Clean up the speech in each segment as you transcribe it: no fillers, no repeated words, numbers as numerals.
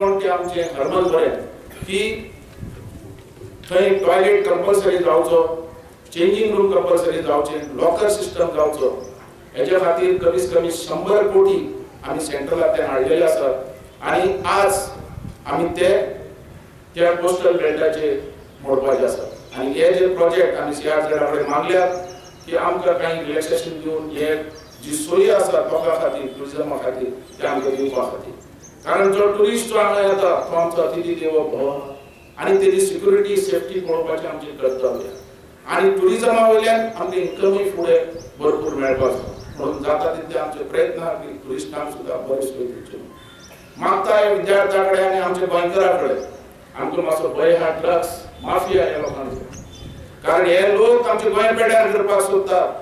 ते आमचे हरमल बरें की थंय टॉयलेट कंपल्सरी जावचो, चेंजींग रूम कंपल्सरी जावचे, लॉकर सिस्टम जावचो. हेच्या खातीर कमीत कमी 100 कोटी आमी सेंट्रलांतल्यान हाडलेले आसात आनी आज आमी ते त्या कोस्टल बेल्टाचे मोडपाचे आसात. आनी हे जे प्रोजेक्ट आमी सीआरझेडा कडेन मागल्यात की आमकां कांय रिलॅक्सेशन दिवन हे जी सोयी आसा लोकां खातीर, ट्युरिजमा खातीर, ते आमकां दिवपा खातीर. कारण जो ट्युरिस्ट जो हांगा येता तो आमचो अतिथी देवो भव आनी तेजी सिक्युरिटी सेफ्टी पळोवपाचें आमचें कर्तव्य. आनी ट्युरिजमा वयल्यान आमकां इन्कमूय फुडें भरपूर मेळपाचो. म्हणून जाता तितले आमचे प्रयत्न की ट्युरिस्टांक सुद्दां बरी सोय दिवची. मागता ह्या विद्यार्थ्यां कडेन आनी आमच्या गोंयकारां कडेन, आमकां मातसो भंय आहा ड्रग्स माफिया ह्या लोकांचो, कारण हे लोक आमचे गोंय पेड्यार करपाक सोदतात.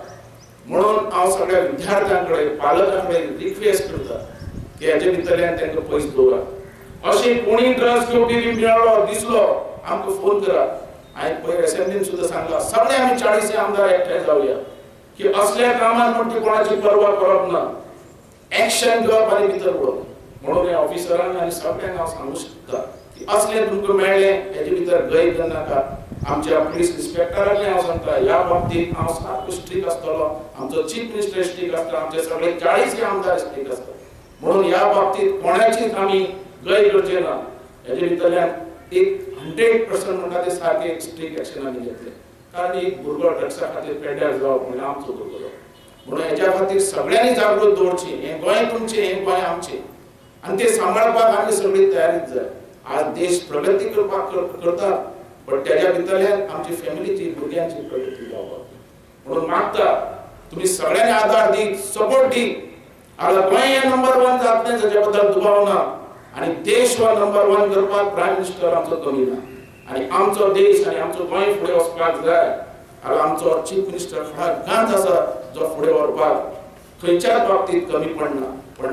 म्हणून हांव सगळ्या विद्यार्थ्यां कडेन, पालकां कडेन रिक्वेस्ट करता की हेजे भितरल्यान तांकां पयस दवरात. अशें कोणी ड्रग्स घेवपी मेळ्ळो दिसलो आमकां फोन करात. हांवें पयर असेंब्लीन सुद्दां सांगलां, सगळे आमी 40 आमदार एकठांय जावया की असल्या कामान म्हण ती कोणाची पर्वा करप ना, एक्शन घेवप आनी भितर उडोवप. म्हणून ह्या ऑफिसरांक आनी सगळ्यांक हांव सांगूंक शकता की असलें तुमकां मेळ्ळें हेजे भितर गैर करनाका. आमच्या पुलीस इन्स्पेक्टराकय हांव सांगता, ह्या बाबतींत हांव सारको स्ट्रीक आसतलो, आमचो चीफ मिनिस्टर स्ट्रीक आसता, आमचे सगळे 40 आमदार स्ट्रीक आसता. म्हणून ह्या बाबतींत कोणाचीच आमी गैर करचे ना. हेजे भितरल्यान एक 100% म्हणटा ते सारके स्ट्रीक एक्शन आमी घेतले. कारण एक भुरगो ड्रग्सा खातीर पेड्यार जावप म्हणल्यार आमचो भुरगो जावप. म्हणून हेच्या खातीर सगळ्यांनी जागृत दवरची. हें गोंय तुमचें, हें गोंय आमचें आनी तें सांबाळपाक आमी सगळी तयारीच जाय. आज देश प्रगती करपाक करता, बट त्याच्या भितरल्यान आमची फॅमिलीची, भुरग्यांची प्रगती जावपाक. म्हणून मागता तुमी सगळ्यांनी आदार दी, सपोर्ट दी. आतां गोंय हें नंबर 1 जातलें ताच्या बद्दल दुबाव ना आनी देश हो नंबर 1 करपाक प्रायम मिनिस्टर आमचो कमी ना. आनी आमचो देश आनी आमचो गोंय फुडें वचपाक जाय. आनी आमचो चीफ मिनिस्टर खडागांच आसा जो फुडें व्हरपाक खंयच्याच बाबतींत कमी पडना. पण